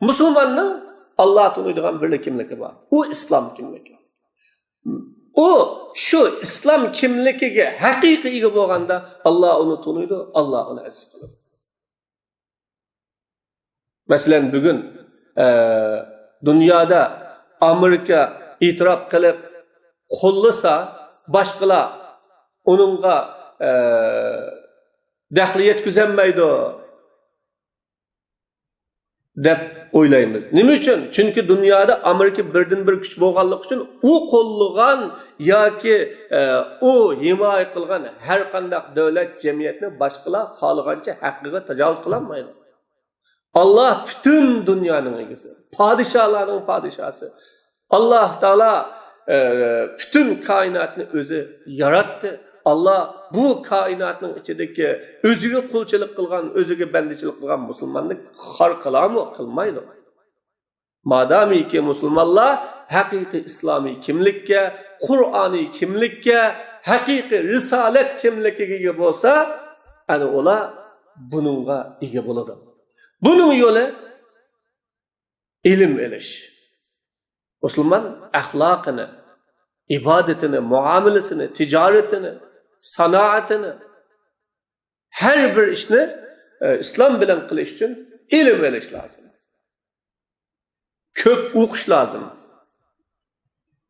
مۇسۇلماننىڭ ئاللاھ تونۇيدىغان بىرلا كىملىكى بار. ئۇ ئىسلام كىملىكى. ئۇ شۇ ئىسلام كىملىكىگە ھەقىقىي ئىگە بولغاندا، ئاللاھ ئۇنى تونۇيدۇ، ئاللاھ ئۇنى ئەزىز قىلىدۇ. مەسىلەن، بۈگۈن، ئە، دۇنيادا ئامېرىكا ئېتىراپ قىلىپ قوللىسا، باشقىلار ئۇنىڭغا، ئە، دەخلى يەتكۈزەلمەيدۇ دەپ ئويلايمىز. نېمە ئۈچۈن؟ چۈنكى دۇنيادا ئامېرىكا بىردىنبىر كۈچ بولغانلىقى ئۈچۈن ئۇ قوللىغان ياكى، ئە، ئۇ ھىمايە قىلغان ھەر قانداق دۆلەت، جەمئىيەتنى باشقىلار خالىغانچە ھەققىگە تاجاۋۇز قىلالمايدۇ. ئاللاھ پۈتۈن دۇنيانىڭ ئىگىسى، پادىشاھلارنىڭ پادىشاھسى. ئاللاھ تائالا، ئە، پۈتۈن كائىناتنى ئۆزى ياراتتى. ئاللاھ بۇ كائىناتنىڭ ئىچىدىكى ئۆزىگە قۇلچىلىق قىلغان، ئۆزىگە بەندىچىلىك قىلغان مۇسۇلماننى خار قىلارمۇ؟ قىلمايدۇ. مادامىكى مۇسۇلمانلار ھەقىقىي ئىسلامىي كىملىككە، قۇرئانىي كىملىككە، ھەقىقىي رىسالەت كىملىكىگە ئىگە بولسا، ئەنە ئۇلار بۇنىڭغا ئىگە بولىدۇ. بۇنىڭ يولى ئىلىم ئېلىش. مۇسۇلمان ئەخلاقىنى، ئىبادىتىنى، مۇئامىلىسىنى، تىجارىتىنى، سانائىتىنى، ھەر بىر ئىشنى، ئە، ئىسلام بىلەن قىلىش ئۈچۈن ئىلىم ئېلىش لازىم. كۆپ ئوقۇش لازىم.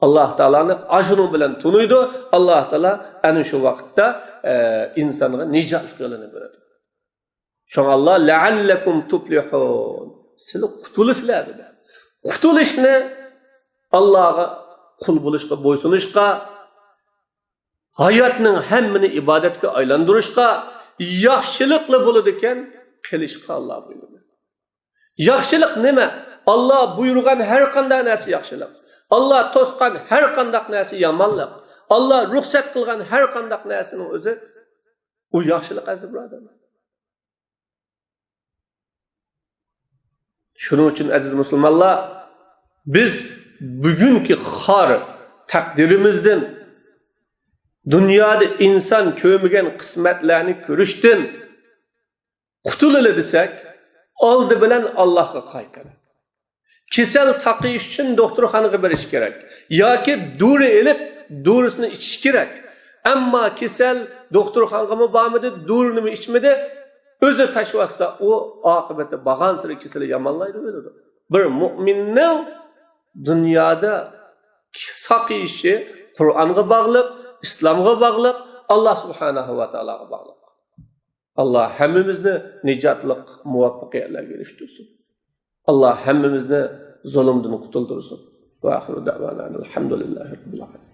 ئاللاھ تائالانى ئاشۇنىڭ بىلەن تونۇيدۇ. ئاللاھ تائالا ئەنە شۇ ۋاقىتتا، ئە، ئىنسانغا نىجاتلىق يولىنى بېرىدۇ. شۇڭا ئاللاھ «لەئەللەكۇم تۇفلىھۇن»، سىلەر قۇتۇلىسىلەر دېدى. قۇتۇلۇشنى ئاللاھقا قۇل بولۇشقا، بويسۇنۇشقا، ھاياتنىڭ ھەممىنى ئىبادەتكە ئايلاندۇرۇشقا، ياخشىلىقلا بولىدىكەن، قىلىشقا ئاللا بۇيرۇدى. ياخشىلىق نېمە؟ ئاللا بۇيرۇغان ھەر قانداق نەرسە ياخشىلىق. ئاللا توسقان ھەر قانداق نەرسە يامانلىق. ئاللا رۇخسەت قىلغان ھەر قانداق نەرسىنىڭ ئۆزى ئۇ ياخشىلىق، ئەزىز بۇرادەرلەر. شۇنىڭ ئۈچۈن، ئەزىز مۇسۇلمانلار، بىز بۈگۈنكى خار تەقدىرىمىزدىن، دۇنيادا ئىنسان كۆرمىگەن قىسمەتلەرنى كۆرۈشتىن قۇتۇلىلى دېسەك، ئالدى بىلەن ئاللاھقا قايتىلىپ، كېسەل ساقىيىش ئۈچۈن دوختۇرخانىغا بېرىش كېرەك ياكى دورا ئېلىپ، دورىسىنى ئىچىش كېرەك. ئەمما كېسەل دوختۇرخانىغىمۇ بارمىدى، دورىنىمۇ ئىچمىدى، ئۆزى تاشلىۋەتسە، ئۇ ئاقىۋىتى بارغانسېرى كېسىلى يامانلايدۇ، ئۆلىدۇ. بىر مۇئمىننىڭ دۇنيادا ساقىيىشى قۇرئانغا باغلىق، ئىسلامغا باغلىق، ئاللا سۇبھانەھۇ ۋە تائالاغا باغلىق. ئاللا ھەممىمىزنى نىجاتلىق، مۇۋەپپەقىيەتلەرگە ئېرىشتۈرسۇن. ئاللا ھەممىمىزنى زۇلۇمدىن قۇتۇلدۇرسۇن. ۋە ئاخىرۇ دەۋانا ئەنىل ھەمدۇلىللاھى رەببىل ئالەمىن.